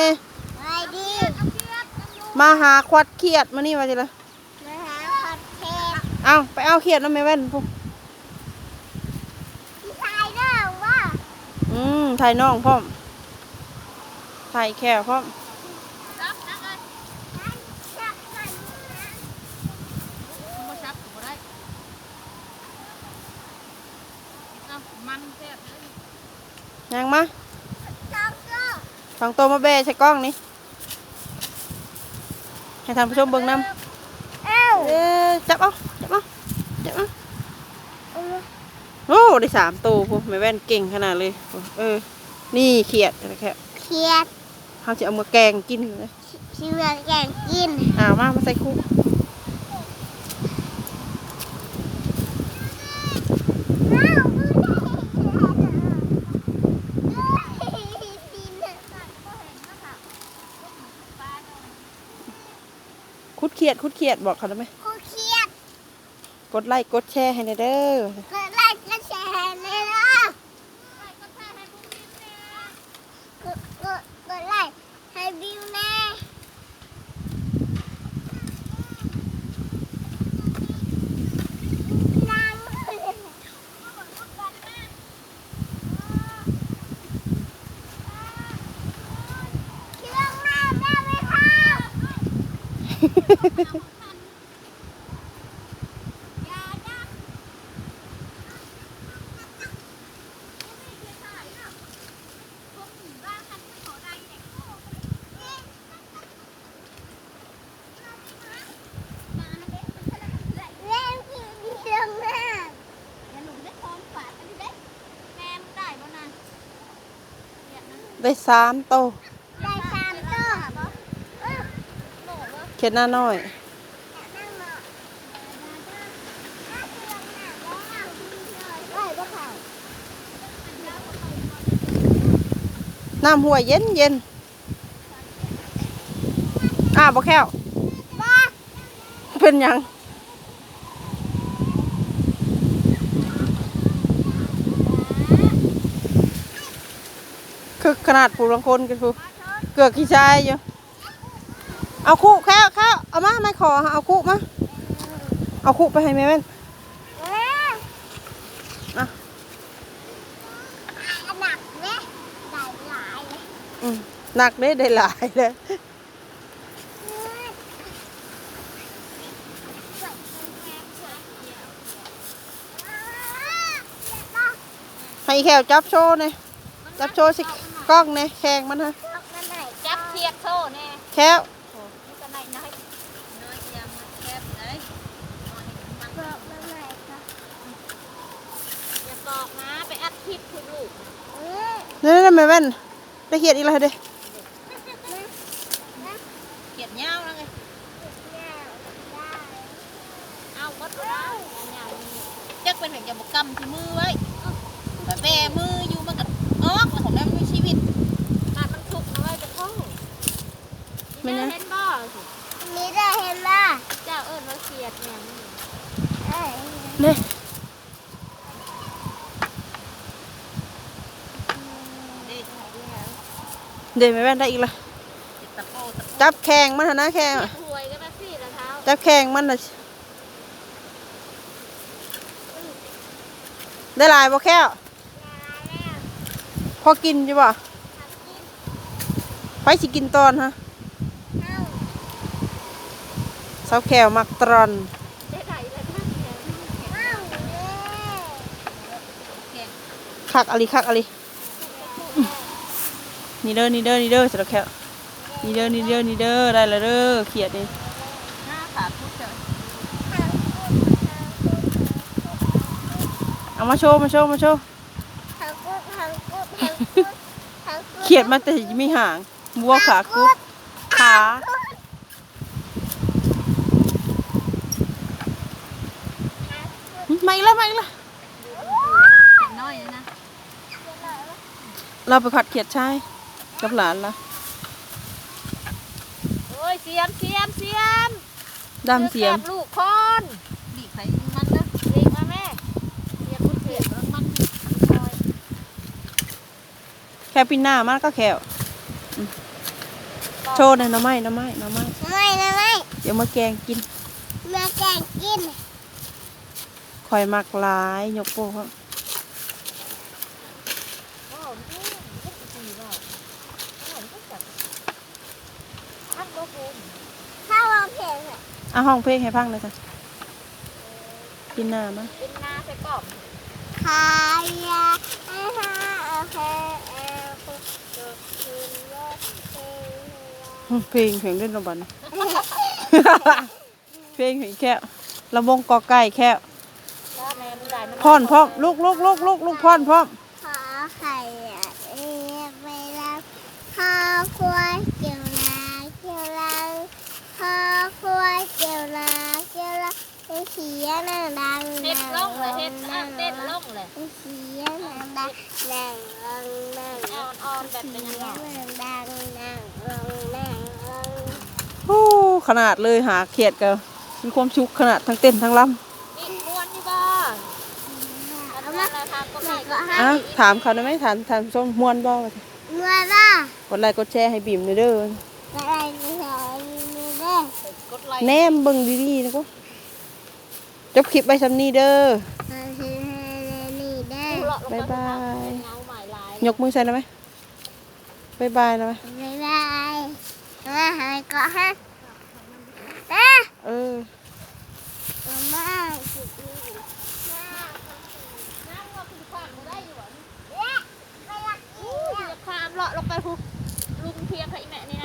ນີ້ ສະບາຍດີ ມາຫາຂວັດຂຽດມື້ນີ້ວ່າຊິລະ ມາຫາຂວັດຂຽດ ເອົາ ໄປເອົາຂຽດນຳແມ່ແວ່ນພຸ້ນ ຖ່າຍນ້ອງບໍ່? ອືມ ຖ່າຍນ້ອງພ້ອມ ຖ່າຍແຂ້ວພ້ອມ ຈັບ ຈັບ ຈັບ ບໍ່ຈັບກໍບໍ່ໄດ້ ເອົາ ມັນແຊບເລີຍ ຍ່າງມາ ສອງໂຕ ສອງໂຕມາແບະໃສ່ກ້ອງນີ້ ໃຫ້ທ່ານຜູ້ຊົມເບິ່ງນຳ ເອົ້າ ເອີ ຈັບເອົາ ຈັບເອົາ ຈັບເອົາ ເອົາ ໂອ້ ໄດ້ສາມໂຕພຸ້ນ ແມ່ແວ່ນເກັ່ງຂະໜາດເລີຍ ເອີ ນີ້ຂຽດ ຂຽດ ເຮົາຊິເອົາມາແກງກິນ ຊິເມືອແກງກິນ ເອົາມາ ມາໃສ່ຄຸ ຂຸດຂຽດ ຂຸດຂຽດ ບອກເຂົາໄດ້ໄໝ? ຂຸດຂຽດ ກົດໄລ້ກົດແຊໃຫ້ແດ່ເດີ ກົດໄລ້ກົດແຊໃຫ້ແດ່ເດີ ກົດ ກົດ ກົດໄລ້ໃຫ້ບິວແດ່ ໄດ້ສາມໂຕ ໄດ້ສາມໂຕ ຂຽດໜ້ານ້ອຍ ນ້ຳຫ້ວຍເຢັນໆ ອ້າວ ບໍ່ແຄ້ວ ບໍ່ ເປັນຫຍັງ? ຄຶກຂະໜາດ ຜູ້ລາງຄົນກັນຜູ້ ເກືອກຂີ້ຊາຍຢູ່ ເອົາຄຸແຄ້ວ ແຄ້ວ ເອົາມາ ໄມ້ຂໍ ເອົາຄຸມາ ເອົາຄຸໄປໃຫ້ແມ່ແວ່ນ ເອີ ອ່ະ ໜັກເດ້ ໄດ້ຫຼາຍເດ້ ອືມ ໜັກເດ້ ໄດ້ຫຼາຍເດ້. ໃຫ້ແຂ້ວຈັບໂຊແດ່ ຈັບໂຊໃສ່ກ້ອງແດ່ ແຂ້ງມັນຫັ້ນ ຈັບຂຽດໂຊແດ່ ແຂ້ວ ໂອ້ ມັນກໍນ້ອຍໆ ນ້ອຍຢ່າງມັນແຄບໄດ້ ນ້ອຍມັນ ປອກມັນໄດ້ກໍ ຢ່າປອກນະ ໄປອັດຄລິບພຸ້ນລູກ ເອີ ນັ້ນໆ ແມ່ແວ່ນ ໄດ້ຂຽດອີກແລ້ວເດ້ ຂຽດຍາວນະເອີຍ ເອົາໝົດແລ້ວ ອັນຍາວນີ້ ຈັກເປັນຫຍັງຈະບໍ່ກຳທີ່ມືໄວ້ ແບມືຢູ່ມັນກໍອອກແລ້ວ ຂອງນັ້ນມີຊີວິດ ບາດມັນທຸກເອົາໄວ້ແຕ່ທ້ອງ ແມ່ນຫຍັງ ເຫັນບໍ່ ນີ້ເດີ ເຫັນບໍ່ ເຈົ້າເອີ້ນວ່າຂຽດຫຍັງ ເອີ ເດ້ ເດ້ ແມ່ແວ່ນໄດ້ອີກລະ ຈັບແຂ້ງມັນຫັ້ນນະ ແຂ້ງ ຈັບແຂ້ງມັນນະ ໄດ້ຫຼາຍບໍ່ແຂ້ວ? ພໍກິນຢູ່ບໍ່? ໃຜຊິກິນຕອນຮະ? ສາວແຂ້ວມັກຕອນ ຄັກອີ່ຫຼີ ຄັກອີ່ຫຼີ ນີ້ເດີ ນີ້ເດີ ນີ້ເດີ ສາວແຂ້ວ ນີ້ເດີ ນີ້ເດີ ນີ້ເດີ ໄດ້ແລ້ວເດີ ຂຽດນີ້ ເອົາມາໂຊ ມາໂຊ ມາໂຊ. ຂຽດມັນແຕ່ມີຫາງ ບົວຂາກຸດ ຂາ ມາອີກແລ້ວ ມາອີກແລ້ວ ນ້ອຍນະ ລາວໄປຂອດຂຽດຊາຍກັບຫຼານລາວ ໂອ້ຍ ສຽມ ສຽມ ສຽມ. ດຳສຽມ ລູກຄົນ ຫຼີກໃຜມັນເດີ ຫຼີກມາແມ່ ສຽມ ເຂຍມັນ ແຄ່ວປິ່ນໜ້າມາກໍແຄ່ວ ອືມ ໂຊແດ່ ໜໍ່ໄມ້ ໜໍ່ໄມ້ ໜໍ່ໄມ້ ໜໍ່ໄມ້ ໜໍ່ໄມ້ ດຽວມາແກງກິນ ມາແກງກິນ ຂ້ອຍມັກຫຼາຍ ຍົກໂປ້ພ້ອມ. ເຮົາຮ້ອງເພງໃຫ້ຟັງແດ່ຊະ ປີນໜ້າມາ ປີນໜ້າໃສ່ກອບ ເພງ ເພງເດ້ເນາະບັດນີ້ ເພງອີກແລ້ວ ລຳວົງກອໄກ່ແລ້ວ ແມ່ນ ຟ້ອນພ້ອມ ລຸກ ລຸກ ລຸກ ລຸກ ລຸກ ຟ້ອນພ້ອມ. ຂໍໄຂ່ເອໄປລຳ ຂໍຄວາຍກ່ຽວນາກ່ຽວລາ ຂໍຄວາຍກ່ຽວນາກ່ຽວລາ ເຮັດລົງເລີຍ ເຮັດ ເອີ ເຕັ້ນລົງເລີຍ ເສຽງດັງໆ ນັ່ງລົງ ນັ່ງລົງ ເສຽງດັງໆ ນັ່ງລົງ ນັ່ງລົງ. ໂອ້ ຂະໜາດເລີຍ ຫາຂຽດກໍມີຄວາມສຸກຂະໜາດ ທັງເຕັ້ນທັງລຳ. ນີ້ມ່ວນຢູ່ບໍ່? ເອົາມາ ອ່ະ ຖາມເຂົາໄດ້ໄໝ? ຖາມ ຖາມຊົມ ມ່ວນບໍ່? ມ່ວນບໍ່? ກົດໄລກົດແຊໃຫ້ບີມແດ່ເດີ ກົດໄລກົດແຊໃຫ້ບີມແດ່ເດີ ກົດໄລ ແນມເບິ່ງດີໆນະ ຈົບຄລິບໄວ້ຊ່ຳນີ້ເດີ ບາຍບາຍ ຍົກມືໃສ່ໄດ້ໄໝ? ບາຍບາຍນະ ບາຍບາຍ ເອີ ມາ ມາ ຂ້າມເລາະລົງໄປພຸ້ນ ລຸງທຽງໃຫ້ອີ່ແມ່ນີ້ນະ.